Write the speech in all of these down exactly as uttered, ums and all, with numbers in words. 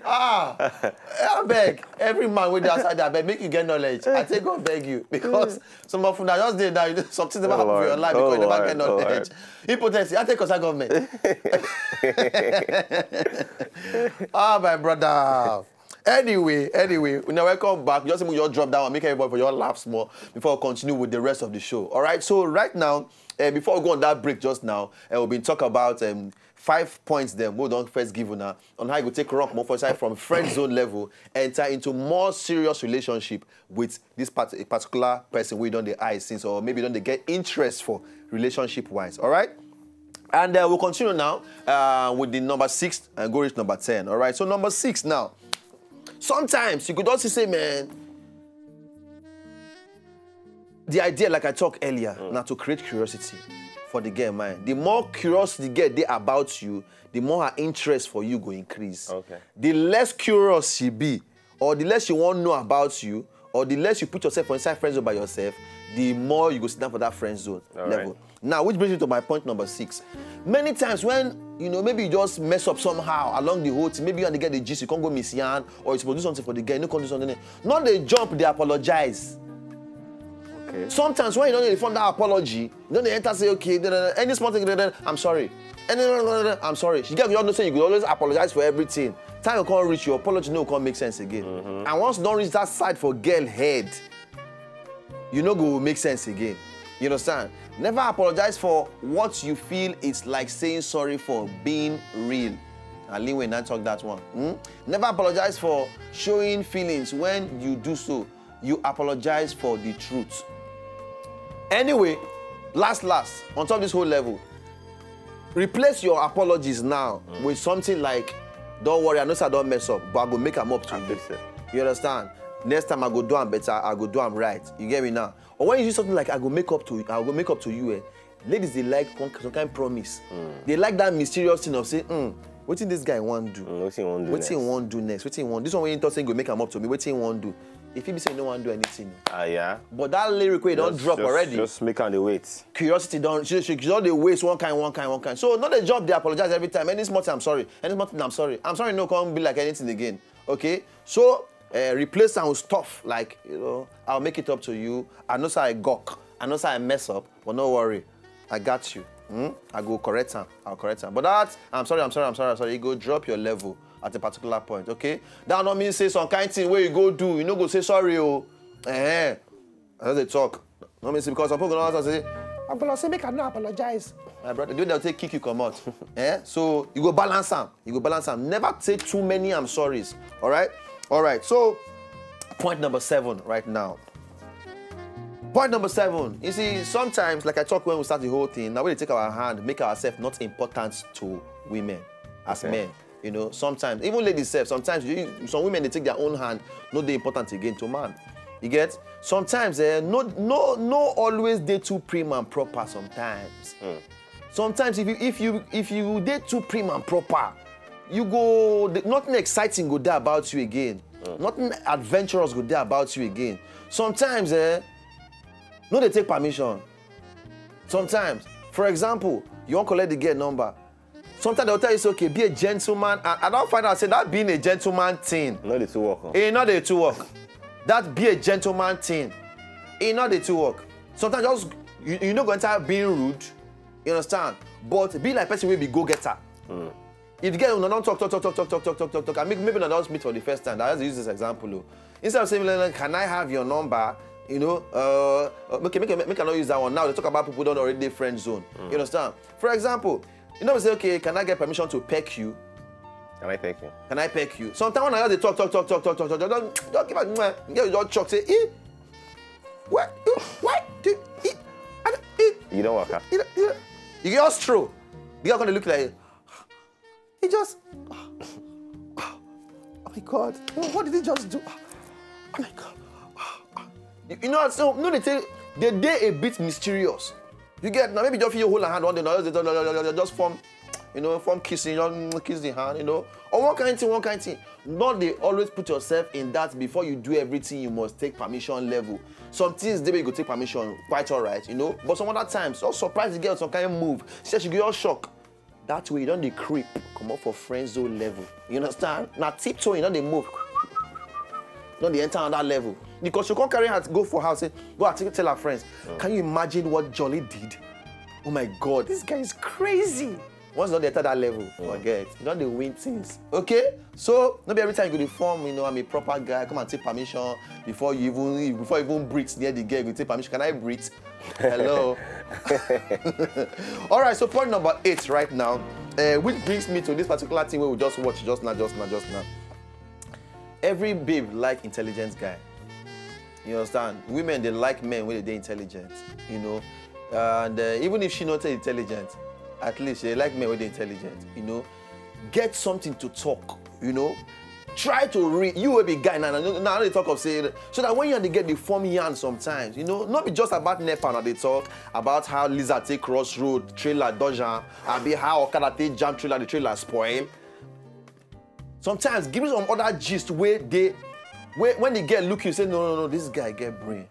Ah, abeg, every man wey dey outside there, abeg, make you get knowledge. I take God beg you, because some of una just dey now, you know, something never Oh, happen for your Lord. life because Oh, you never Lord. get Oh, knowledge. Impotency, I take concern government. Ah, my brother. Anyway, anyway, una welcome back. Just make you just drop that one, make everybody for your laugh small before we continue with the rest of the show. All right. So right now, uh, before we go on that break just now, uh, we've been talk about um, five points dem wey we don first give una on how you go take run comot for inside from friend zone level, enter into more serious relationship with this part, a particular person wey you don dey eye since, or maybe you don dey get interest for relationship wise. All right. And uh, we'll continue now uh, with the number six and go reach number ten. All right. So number six now. Sometimes you could also say, man, the idea, like I talked earlier, now to create curiosity for the girl mind. The more curiosity get dey about you, the more her interest for you go increase. Okay. The less curious she be, or the less she wan know about you, or the less you put yourself for inside friend zone by yourself, the more you go sit down for that friend zone All level. Right. Now, which brings me to my point number six. Many times when, you know, maybe you just mess up somehow along the whole thing, maybe you and the girl dey gist, you can't go miss yarn, or you supposed to do something for the girl, you no come do something. Not dey jump, dey apologize. Okay. Sometimes when you don't dey form that apology, you don't dey enter say, okay, da, da, da, any small thing, da, da, da, I'm sorry. Any, da, da, da, da, I'm sorry. She get you know say you go always apologize for everything. Time will come reach, your apology no come make sense again. And once you don't reach that side for girl head, you no go make sense again. You understand? Never apologize for what you feel it's like saying sorry for being real. And Lin Wayne now talk that one. Hmm? Never apologize for showing feelings when you do so. You apologize for the truth. Anyway, last last, on top of this whole level, replace your apologies now with something like, don't worry, I know say I don't mess up, but I go make am up to you. Fix it. You understand? Next time I go do am better, I go do am right. You get me now? Or when you see something like, I go make up to I go make up to you, eh? Ladies, they like one, some kind of promise. They like that mysterious thing of say, hmm, wetin this guy wan do? Mm, wetin he wan do Wetin he next? wan do next? Wetin he wan? This one wey he talk say he go make am up to me. Wetin he wan do? If he be say he no wan do anything. Ah, yeah. But that lyric wey don Just- drop just- already, Just make am dey wait. curiosity don she she don dey waste one kind, one kind, one kind. So no dey jump, dey apologize every time. Any small thing, I'm sorry. Any small thing, I'm sorry. I'm sorry, no come be like anything again. Okay? So uh, replace am with stuff like, you know, I'll make it up to you. I know say I gawk. I know say I mess up, but no worry. I got you. Hmm? I go correct am. I'll correct am. But that, I'm sorry, I'm sorry, I'm sorry, I'm sorry. You go drop your level at a particular point, okay? That no mean say some kind thing wey you go do, you no go say sorry, oh. Eh. I just dey talk. No mean say because some people go now say, I'm gonna say make I no apologize. My brother, do they'll take kick you come out. Eh? So you go balance am. You go balance am. Never say too many I'm sorries. All right? All right. So point number seven right now. Point number seven. You see, sometimes, like I talk when we start the whole thing, now we take our hand, make ourselves not important to women as Okay. Men. You know, sometimes, even ladies sef, sometimes you, some women, they take their own hand, no dey important again to man. You get? Sometimes, eh, no, no, no always dey too prim and proper sometimes. Sometimes if you if you if you dey too prim and proper, you go the- nothing exciting go dey about you again. Nothing adventurous go dey about you again. Sometimes, eh, no dey take permission. Sometimes, for example, you wan collect the girl number. Sometimes they'll tell you, it's okay, be a gentleman. And I don't find out say that being a gentleman thing, No dey too work. Huh? e no dey too work. That be a gentleman thing, e no dey too work. Sometimes just you, you no go enter being rude, you understand? But be like person wey be go getter. If the girl una don talk talk talk talk talk talk talk talk talk talk, and maybe maybe una don meet for the first time. I just use this example o. Instead of saying, like, can I have your number? You know, uh, uh, okay, make, make, make I not use that one. Now they talk about people don't already dey friend zone. You understand? For example, you know, say, okay, can I get permission to peck you? Can I thank you? Can I peck you? Sometimes when I just dey talk, talk, talk, talk, talk, talk, talk, don't, don't give a mwah. You just talk, say, eh? What? Eh? What? Do, eh? I don't, eh? You don't work out. You, know, you, know, you just throw. The girl gonna look like, he just, oh my God, what did he just do? Oh my God. You, you know, so no, they say they dey a bit mysterious. You get now, maybe just feel you hold a hand one day, now just, just, just, just form, you know, form kissing, just kiss the hand, you know, or one kind of thing, one kind of thing. Not they always put yourself in that before you do everything, you must take permission level. Some things they may go take permission, quite all right, you know, but some other times, just surprise the girl with some kind of move. She, she go all shock. That way, you don dey creep comot for friend zone level. You understand? Na tiptoe, you don dey move. Don dey enter another level. Because she come carry her go for house, say, go and tell her friends. Can you imagine what Jolly did? Oh my God, this guy is crazy. Once you don dey enter that level, forget. You don dey win things. Okay? So, no be every time you go dey form, you know, I'm a proper guy, come and take permission before you even, before you even breathe near the girl, you go take permission. Can I breathe? Hello. All right, so point number eight right now, uh, which brings me to this particular thing wey we just watch just now, just now, just now. Every babe like intelligent guy. You understand? Women, they like men wey dey intelligent, you know. And uh, even if she not intelligent, at least they like men wey dey intelligent, you know. Get something to talk, you know. Try to read. You will be guy now. Now, now they talk of say, so that when you dey get the form yarn sometimes, you know, not be just about NEPA. Now they talk about how lizard take cross road, trailer dodge am, abi how okada take jam trailer, the trailer spoil. Sometimes give me some other gist wey dey, wey when the girl look you, say, no, no, no, this guy get brain.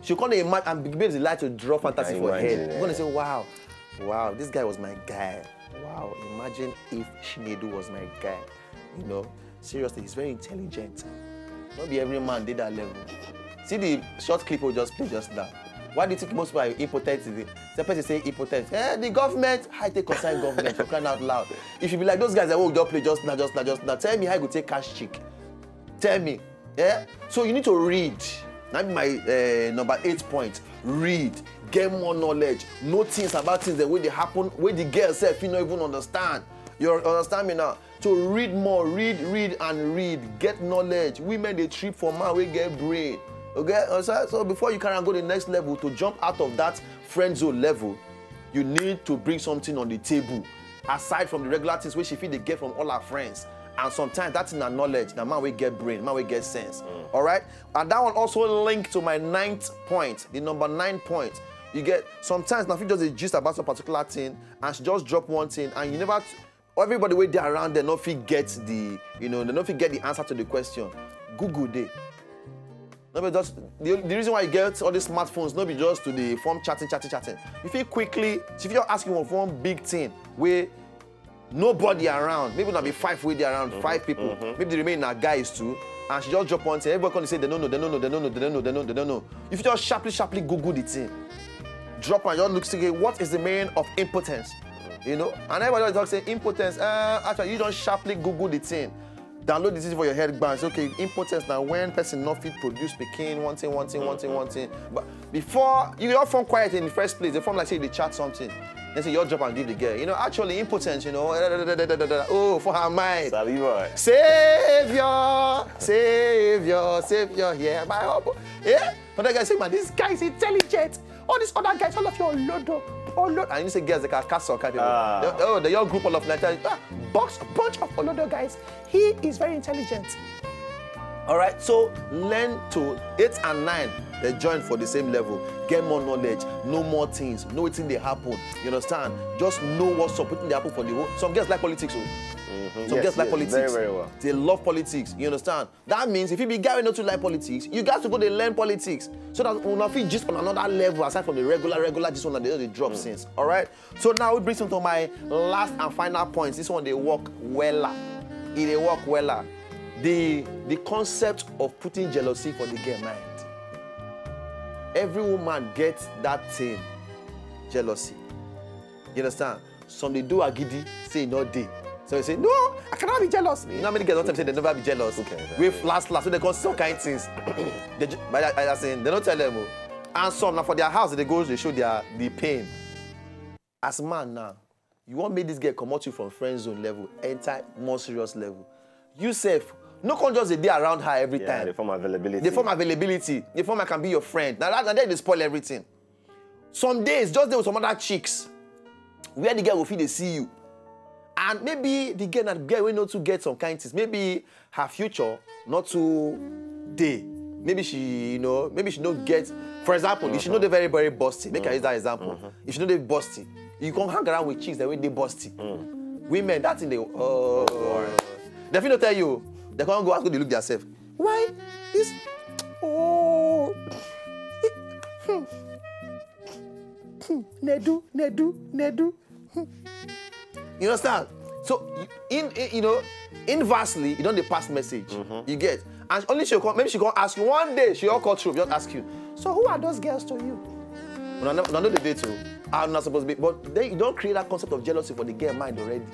She come dey imagine, and begin the light to draw fantasy for her head. You're gonna say, wow, wow, this guy was my guy. Wow, imagine if Chinedu was my guy. You know, seriously, he's very intelligent. Not be every man did that level. See the short clip we just play just now. Why do you think most people are impotent today? The person say impotent. Eh, the government, how you take concern government for crying out loud? If you be like those guys that we just play just now, just now, just now, tell me how you go take cash chick. Tell me. Yeah? So you need to read. That be my uh, number eight point. Read. Get more knowledge. Know things about things that wey dey happen, wey the girl sef fit no even understand. You understand me now? To read more, read, read, and read. Get knowledge. Women dey trip for man wey get brain. Okay? Uh, so, so before you carry am go the next level, to jump out of that friend zone level, you need to bring something on the table aside from the regular things wey she fit dey get from all her friends. And sometimes that thing na knowledge, na man wey get brain, man wey get sense. All right? And that one also link to my ninth point, the number nine point. You get, sometimes na fit just dey gist about some particular thing, and she just drop one thing, and you never, everybody wey dey around there no fit get the, you know, they no fit get the answer to the question. Google dey. No be just the, the reason why you get all these smartphones, no be just to dey form chatting, chatting, chatting. You fit quickly, if you ask you one, one big thing wey nobody around, maybe na be five wey dey around, five people, maybe the remaining na guys too, and she just drop one thing, everybody come dey say, they no know, they no know, they no know, they no know, they no know, they no know. You fit just sharply, sharply Google the thing. Drop and just look, say, what is the meaning of impotence? You know, and everybody talk say impotence. Uh, actually, you don sharply Google the thing, download the thing for your head gbam. Say, okay, impotence na when person no fit produce pikin, one thing, one thing, one thing, one thing. But before you don form quiet in the first place, they form like say they chat something. Then say you drop and give the girl. You know, actually impotence, you know, oh, for her mind. Sabi boy. Savior, Savior, Savior, yeah, my hope. Yeah? But that guy say, man, this guy is intelligent. All these other guys, all of you olodo, olodo. And you say girls, they can cast some kind of people. Ah. They, oh, the young group all of Nigeria, ah, box, bunch of olodo guys. He is very intelligent. All right, so learn to eight and nine. They join for the same level. Get more knowledge, know more things, know wetin dey happen. You understand? Just know what's up, wetin dey happen for the whole. Some girls like politics. Oh. Some girls like politics. Very, very well. They love politics. You understand? That means if you be guy wey no too like politics, you got to go dey learn politics so that una fit just on another level aside from the regular, regular this one that they just dey drop since. All right. So now we bring to my last and final point. This one dey work wella. E dey work wella. The the concept of putting jealousy for the girl mind. Every woman gets that thing, jealousy. You understand? Some dey do agidi, say e no dey. So you say, no, I cannot be jealous. You know how many girls don tell me say they never be jealous? Okay. With last last, so they come some kind things. They, ju- but I, I say, they don't tell them. Oh. And some now for their house, they go, they show their the pain. As man now, you want make this girl comot you from friend zone level, enter more serious level. You sef, no come just dey dey around her every time. Yeah, they form availability. They form availability. They form I can be your friend. Now that, now they spoil everything. Some days, just dey with some other chicks where the girl will feel they see you. And maybe the girl, that girl will not to get some kind things. Maybe her future not too day. Maybe she, you know, maybe she no get. For example, if she know they very, very busty, make I use that example. If she know they busty, you can hang around with chicks that way they busty. Women, that thing they oh, they feel no tell you. They can't go ask go dey look themselves. Why? This oh. Hmm. Hmm. Nedu, Nedu, Nedu. Hmm. You understand? So in, in you know, inversely, you don dey pass message. You get? And only she come, maybe she come ask you one day, she all call through, just ask you. So who are those girls to you? Una never, una no dey date o. How una suppose be? But then you don create that concept of jealousy for the girl mind already.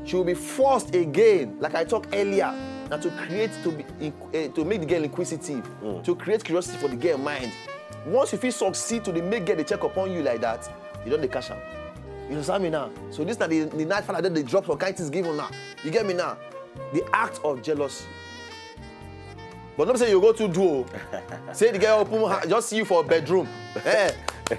She will be forced again, like I talk earlier, na to create to be inqu- eh, to make the girl inquisitive, to create curiosity for the girl mind. Once you fit succeed to dey make girl dey check upon you like that, you don dey catch am. You understand me now? So this na the, the night father don dey drop some kind things give una. You get me now? The act of jealousy. But no be say you go too do o. Say the girl open her, just see you for bedroom. Eh,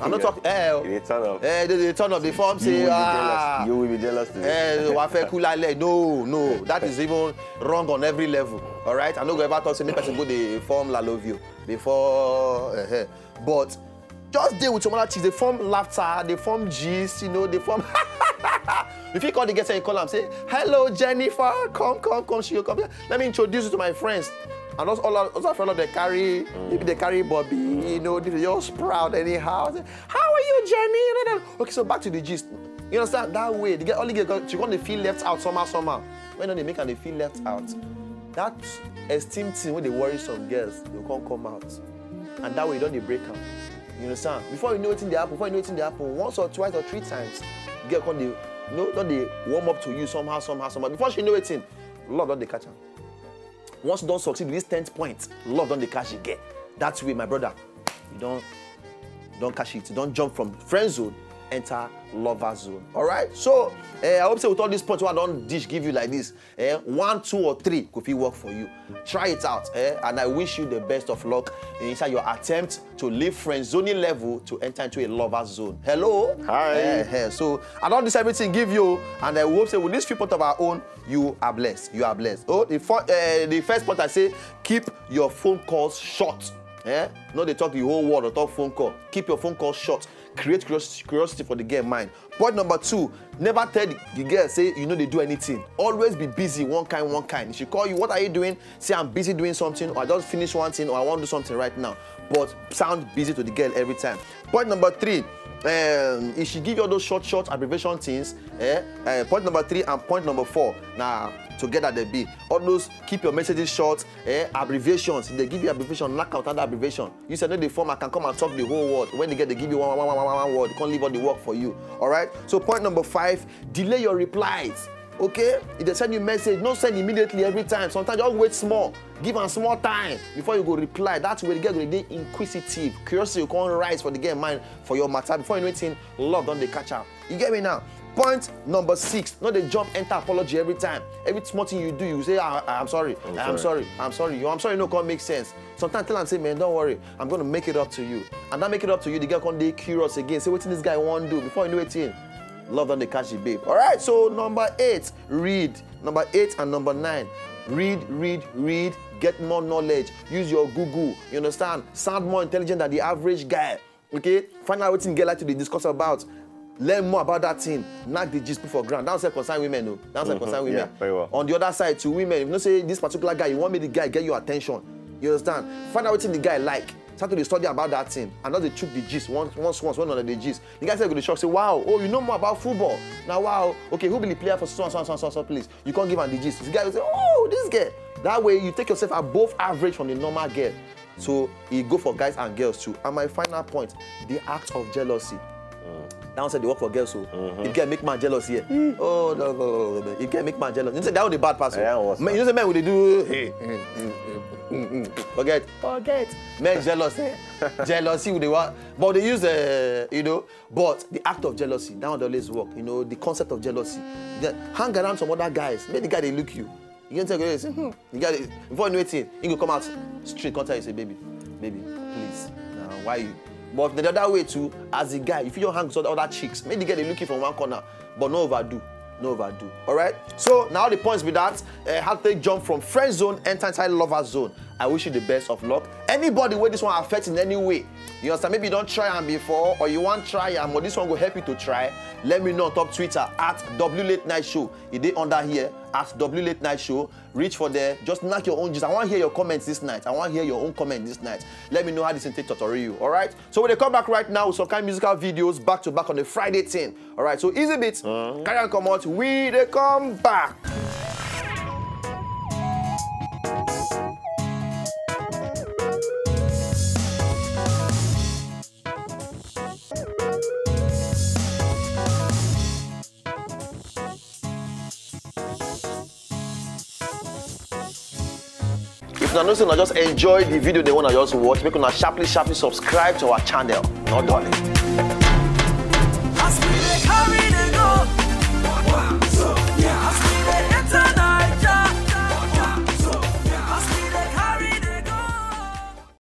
I no talk. Eh, You dey turn up. eh, they, they turn up the form. You Say will be ah. jealous. You will be jealous today. Eh, wa fẹ́ kú lálẹ́. No, no, that is even wrong on every level. All right, I no go ever talk say make person go dey form la love you before. Uh, but just dey with some other things. Dey form laughter, dey form gist, you know, dey form. If you call the girl, say you call am, say, "Hello, Jennifer, come, come, come." She go come. "Let me introduce you to my friends." And also, all, also, all of them carry, maybe they carry Bobby, you know, they just proud anyhow. Say, "How are you, Jenny?" You know, then, okay, so back to the gist. You understand? That way, the girl only get, she gonna feel left out somehow, somehow. When they make and they feel left out, that esteem thing wey dey worry some girls, they come come out. And that way, you don dey break am. You understand? Before you know wetin dey happen, before you know wetin dey happen, once or twice or three times, girl come dey, you know, don dey warm up to you somehow, somehow, somehow. Before she know wetin, love don dey catch am. Once you don succeed with this tenth point, love don dey catch the girl. That way, my brother, you don don catch it. You don jump from friend zone, enter lover zone. All right. So eh, I hope say with all these points wey I don dish give you like this, eh, one, two, or three go fit work for you. Try it out, eh, and I wish you the best of luck inside your attempt to leave friend zoning level to enter into a lover zone. Hello. Hi. Eh, eh, so I don dish everything give you, and I hope say with this few point of our own, you are blessed. You are blessed. Oh, the, fir- eh, the first point I say, keep your phone calls short. Eh? No dey talk the whole world or talk phone call. Keep your phone call short. Create curiosity, curiosity for the girl mind. Point number two, never tell the, the girl say you no dey do anything. Always be busy one kind, one kind. If she call you, "What are you doing?" Say, "I'm busy doing something," or, "I just finished one thing," or, "I want to do something right now." But sound busy to the girl every time. Point number three, um, if she give you all those short, short abbreviation things, eh? Uh, point number three and point number four, na together they be. All those keep your messages short, eh? Abbreviations. If they give you abbreviation, knock out another abbreviation. You say, "No dey form, I can come and talk the whole world." When they get, they give you one, one, one, one, one word. They can't leave all the work for you. All right? So point number five, delay your replies. Okay? If they send you message, no send immediately every time. Sometimes just wait small. Give am small time before you go reply. That's where the girl go dey inquisitive. Curiosity go come rise for the girl mind for your matter. Before you know anything, love don dey catch am. You get me now? Point number six, no dey jump enter apology every time. Every small thing you do, you say, "Ah, I'm sorry, I'm sorry, I'm sorry." You, "I'm sorry" no come make sense. Sometimes tell am say, "Man, don't worry, I'm gonna make it up to you." And that make it up to you, the girl come dey curious again. Say, "Wetin this guy wan do?" Before you know it, love don dey catch the babe. All right, so number eight, read. Number eight and number nine, read, read, read. Get more knowledge. Use your Google. You understand? Sound more intelligent than the average guy. Okay? Find out wetin girl like to dey discuss about. Learn more about that thing. Knack the gist put for ground. That one concern women o. That one concern women. Yeah, very well. On the other side too, women, if you know say this particular guy, you want make the guy get your attention. You understand? Find out wetin the guy like. Start to dey study about that thing and not dey chook the gist once, once, once when una dey gist. The guy sef go dey shock say, "Wow, oh, you know more about football. Now, wow, okay, who be the player for so and so and so and so, so, please?" You can't give am the gist. The guy go say, "Oh, this girl." That way, you take yourself above average from the normal girl. So e go for guys and girls too. And my final point, the act of jealousy. That one said they work for girls, so if girl make man jealous here. Oh, no, no, no, no, no. If girl make man jealous, you say that one the bad person. Yeah, what's Man, you know say men will dey do, "Hey, hey, hey, hey, hey, hey, hey." Forget, forget. Men jealous, eh? Jealousy with the one, but they use, uh, you know, but the act of jealousy, that one dey always work. You know, the concept of jealousy. Then hang around some other guys, make the guy dey look you. You can tell, say, "Hmm." The guy, before you know anything, he go come out straight, come tell you, say, "Baby, baby, please, now why you?" But the other way too, as a guy, if you don't hang with other chicks, make the girl dey look you from one corner, but no overdo, no overdo. All right. So now the points be that, uh, how to take jump from friend zone, enter inside lover zone. I wish you the best of luck. Anybody where this one affects in any way, you understand? Maybe you don't try am before, or you want try am, but this one will help you to try. Let me know on top Twitter at W Late Night Show. It dey under here at W Late Night Show. Reach for there. Just knock your own juice. I want to hear your comments this night. I want to hear your own comment this night. Let me know how this thing take tutorial you. All right. So when they come back right now with some kind of musical videos back to back on the Friday thing. All right. So easy bit. Carry on, come out. We they come back. If una know say una just enjoy the video they wanna just watch, make una sharply sharply subscribe to our channel. No darling.